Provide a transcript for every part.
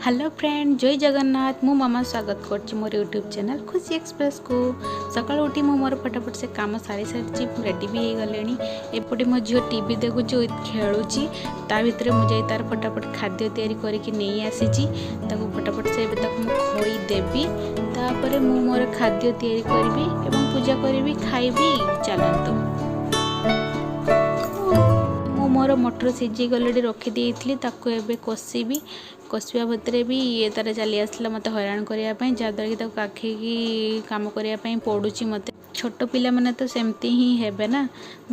Hello friend, ଜୟ ଜଗନ୍ନାଥ। ମୁଁ ମାମା ସ୍ୱାଗତ କରୁଛି ମୋର ୟୁଟ୍ୟୁବ୍ ଚ୍ୟାନେଲ୍ ଖୁସି ଏକ୍ସପ୍ରେସକୁ। ସକାଳୁ ଉଠି ମୁଁ ମୋର ଫଟାଫଟ ସେ କାମ ସାରି ସାରିଛି, ମୁଁ ରେଡ଼ି ବି ହେଇଗଲିଣି। ଏପଟେ ମୋ ଝିଅ ଟିଭି ଦେଖୁଛି, ଖେଳୁଛି। ତା ଭିତରେ ମୁଁ ଯାଇ ତାର ଫଟାଫଟ ଖାଦ୍ୟ ତିଆରି କରିକି ନେଇ ଆସିଛି। ତାକୁ ଫଟାଫଟ ସେ ଏବେ ତାକୁ ମୁଁ ଖୋଇଦେବି, ତାପରେ ମୁଁ ମୋର ଖାଦ୍ୟ ତିଆରି କରିବି ଏବଂ ପୂଜା କରିବି, ଖାଇବି। ଚାଲନ୍ତୁ। ମୁଁ ମୋର ମଟର ସିଝେଇକି ଅଲରେଡ଼ି ରଖିଦେଇଥିଲି, ତାକୁ ଏବେ କଷିବି। କଷିବା ଭିତରେ ବି ଇଏ ତାର ଚାଲି ଆସିଲା ମୋତେ ହଇରାଣ କରିବା ପାଇଁ, ଯାହାଦ୍ୱାରା କି ତାକୁ କାଖେଇକି କାମ କରିବା ପାଇଁ ପଡ଼ୁଛି ମୋତେ। ଛୋଟ ପିଲାମାନେ ତ ସେମିତି ହିଁ ହେବେ ନା।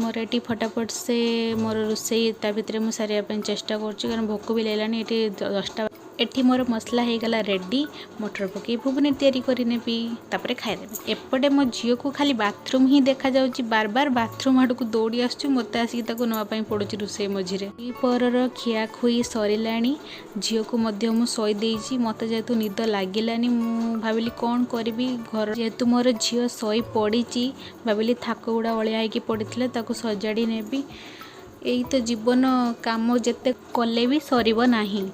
ମୋର ଏଠି ଫଟାଫଟ ସେ ମୋର ରୋଷେଇ ତା ଭିତରେ ମୁଁ ସାରିବା ପାଇଁ ଚେଷ୍ଟା କରୁଛି, କାରଣ ଭୋକ ବି ଲାଗିଲାଣି। ଏଠି 10ଟା। ଏଠି ମୋର ମସଲା ହେଇଗଲା ରେଡ଼ି। ମଟର ପକାଇ ଘୁଗୁନି ତିଆରି କରିନେବି, ତାପରେ ଖାଇଦେବି। ଏପଟେ ମୋ ଝିଅକୁ ଖାଲି ବାଥରୁମ୍ ହିଁ ଦେଖାଯାଉଛି, ବାର ବାର ବାଥରୁମ୍ ଆଡ଼କୁ ଦୌଡ଼ି ଆସୁଛି। ମୋତେ ଆସିକି ତାକୁ ନେବା ପାଇଁ ପଡ଼ୁଛି ରୋଷେଇ ମଝିରେ। ଦ୍ୱିପହରର ଖିଆଖୁଇ ସରିଲାଣି। ଝିଅକୁ ମଧ୍ୟ ମୁଁ ଶୋଇ ଦେଇଛି। ମୋତେ ଯେହେତୁ ନିଦ ଲାଗିଲାନି, ମୁଁ ଭାବିଲି କ'ଣ କରିବି ଘର। ଯେହେତୁ ମୋର ଝିଅ ଶୋଇ ପଡ଼ିଛି, ଭାବିଲି ଥାକ ଗୁଡ଼ା ଅଳିଆ ହେଇକି ପଡ଼ିଥିଲା, ତାକୁ ସଜାଡ଼ି ନେବି। ଏଇ ତ ଜୀବନ, କାମ ଯେତେ କଲେ ବି ସରିବ ନାହିଁ।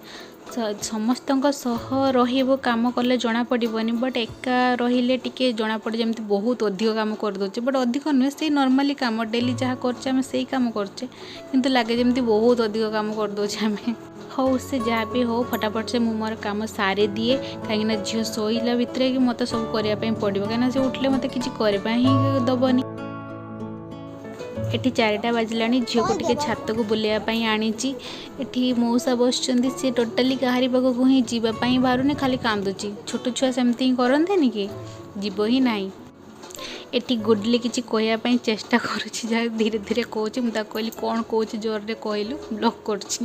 ସମସ୍ତଙ୍କ ସହ ରହିବୁ, କାମ କଲେ ଜଣାପଡ଼ିବନି, ବଟ୍ ଏକା ରହିଲେ ଟିକେ ଜଣାପଡ଼େ ଯେମିତି ବହୁତ ଅଧିକ କାମ କରିଦେଉଛେ। ବଟ୍ ଅଧିକ ନୁହେଁ, ସେଇ ନର୍ମାଲି କାମ, ଡେଲି ଯାହା କରୁଛେ ଆମେ ସେଇ କାମ କରୁଛେ, କିନ୍ତୁ ଲାଗେ ଯେମିତି ବହୁତ ଅଧିକ କାମ କରିଦେଉଛେ ଆମେ। ହଉ, ସେ ଯାହା ବି ହଉ, ଫଟାଫଟ ସେ ମୁଁ ମୋର କାମ ସାରିଦିଏ, କାହିଁକିନା ଝିଅ ଶୋଇଲା ଭିତରେ କି ମୋତେ ସବୁ କରିବା ପାଇଁ ପଡ଼ିବ, କାହିଁକିନା ସେ ଉଠିଲେ ମୋତେ କିଛି କରିବା ହିଁ ଦେବନି। ଏଠି 4ଟା ବାଜିଲାଣି। ଝିଅକୁ ଟିକେ ଛାତକୁ ବୁଲିବା ପାଇଁ ଆଣିଛି। ଏଠି ମଉସା ବସିଛନ୍ତି। ସିଏ ଟୋଟାଲି କାହାରି ପାଖକୁ ହିଁ ଯିବା ପାଇଁ ବାହାରୁନି, ଖାଲି କାନ୍ଦୁଛି। ଛୋଟ ଛୁଆ ସେମିତି ହିଁ କରନ୍ତିନି କି? ଯିବ ହିଁ ନାହିଁ। ଏଠି ଗୁଡଲି କିଛି କହିବା ପାଇଁ ଚେଷ୍ଟା କରୁଛି, ଯାହା ଧୀରେ ଧୀରେ କହୁଛି। ମୁଁ ତାକୁ କହିଲି, କ'ଣ କହୁଛି ଜୋରରେ କହିଲୁ, ବ୍ଲଗ୍ କରୁଛି।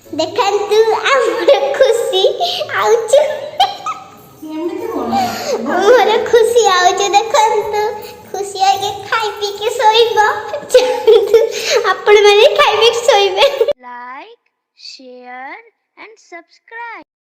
ଦେଖନ୍ତୁ, ଆମର ଖୁସି ଆଉଛୁ, ଆମର ଖୁସି ଆଉଛୁ। ଦେଖନ୍ତୁ, ଖୁସି ଆଗେ ଖାଇ ପିଇକି ଶୋଇବ। ଚାଲନ୍ତୁ, ଆପଣମାନେ ଖାଇ ପିଇକି ଶୋଇବେ। Like, share and subscribe.